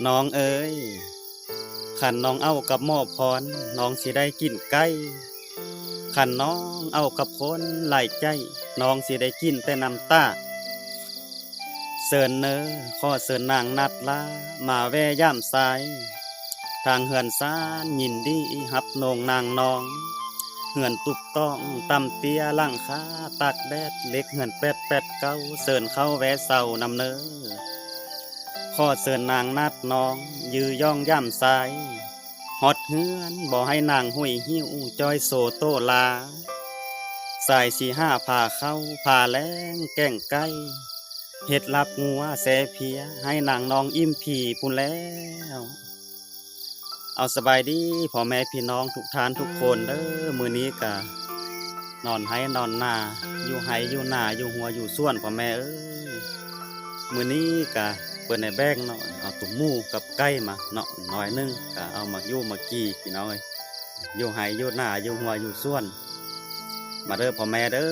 ນ້ອງເອີຍ ຄັນນ້ອງເອົາກັບໝໍພອນ ນ້ອງຊິໄດ້ກິນໄກ່, ຄັນນ້ອງເອົາກັບຄົນຫຼາຍໃຈ ນ້ອງຊິໄດ້ກິນແຕ່ນ້ຳຕາ. ເຊີນເນີ ຂໍເຊີນນາງນັດລາ ມາແວ່ຢາມຊາຍ, ທາງເຮືອນຊານຍິນດີຮັບໂນງນາງນ້ອງ, ເຮືອນຕຸບຕ້ອງຕ່ຳເຕ້ຍ ຫຼັງຄາຕາກແດດ ເຫຼັກເຮືອນແປດແປດເກົ້າ ເຊີນເຂົ້າແວ່ເຊົານຳເນີ. ຂໍເຊີນນາງນັດນ້ອງ ຢື້ຢອງຢາມຊາຍ, ຮອດເຮືອນບໍ່ໃຫ້ນາງຫຸຍຫິ້ວ ຈ່ອຍໂຊໂຕລາ, ສາຍສີຫາພາເຂົ້າ ພາແລງແກງໄກ່, ເຮັດລາບງົວແຊ່ເພຍ ໃຫ້ນາງນ້ອງອີ່ມພີພຸ້ນແລ້ວ. ເອົາ ສະບາຍດີພໍ່ແມ່ພີ່ນ້ອງທຸກທ່ານທຸກຄົນເດີ. ມື້ນີ້ກະນອນໄຮ່ນອນນາ ຢູ່ໄຮ່ຢູ່ນາ ຢູ່ຮົ້ວຢູ່ສວນພໍ່ແມ່ເອີຍ. ມື້ນີ້ກະເພິ່ນໄດ້ແບ່ງເນາະ ເອົາຕຸ່ມໝູກັບໄກ່ມາເນາະ ໜ້ອຍໜຶ່ງ ກະເອົາມາຢູ່ມາກີ ພີ່ນ້ອງເອີຍ. ຢູ່ໄຮ່ຢູ່ນາ ຢູ່ຮົ້ວຢູ່ສວນ ມາເດີພໍ່ແມ່ເດີ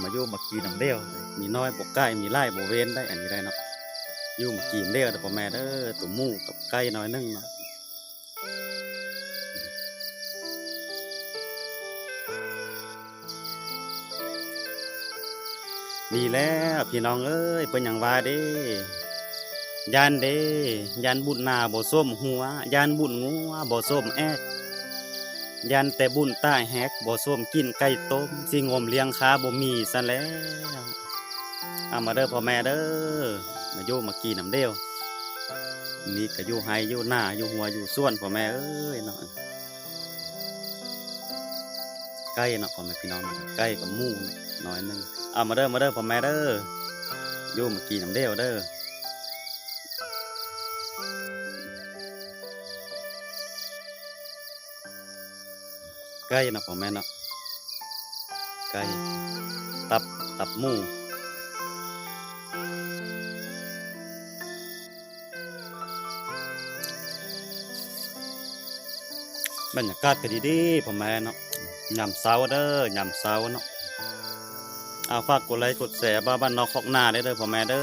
ມາຢູ່ມາກີນຳດຽວ. ມີນ້ອຍບໍ່ກາຍ ມີຫຼາຍບໍ່ເວນໄດ໋ ອັນນີ້ໄດ໋ເນາະ. ຢູ່ມາກີນຳດຽວເດີພໍ່ແມ່ເດີ ຕຸ່ມໝູກັບໄກ່ໜ້ອຍໜຶ່ງເນາະ. ນີ້ແຫຼະພີ່ນ້ອງເອີຍ ເພິ່ນຫຍັງວ່າເດ້ ຢ້ານເດ້ ຢ້ານບຸນນາບໍ່ສົມຫົວ ຢ້ານບຸນງົວບໍ່ສົມແອກ ຢ້ານແຕ່ບຸນຕາແຮກບໍ່ສົມກິນໄກ່ຕົ້ມ ຊິງົມລ້ຽງຂ້າບໍ່ມີຊັ້ນແລ້ວ. ເອົາ ມາເດີພໍ່ແມ່ເດີ ມາຢູ່ມາກີນຳດຽວ. ນີ້ກະຢູ່ໄຮ່ຢູ່ນາ ຢູ່ຮົ້ວຢູ່ສວນພໍ່ແມ່ເອີຍເນາະ. ໄກ່ເນາະພໍ່ແມ່ພີ່ນ້ອງ ໄກ່ກັບໝູໜ້ອຍໜຶ່ງ. ເອົາ ມາເດີ ມາເດີພໍ່ແມ່ເດີ ຢູ່ມາກີນຳດຽວເດີ. ໄກ່ເນາະພໍ່ແມ່ເນາະ ໄກ່ ຕັບ ຕັບໝູ. ບັນຍາກາດກະດີໆພໍ່ແມ່ເນາະ ຍາມເຊົ້າເດີ ຍາມເຊົ້າເນາະ. ເອົາ ຝາກກົດໄລກົດແຊ ບ້ານນອກຄອກນາໄດ້ເດີພໍ່ແມ່ເດີ.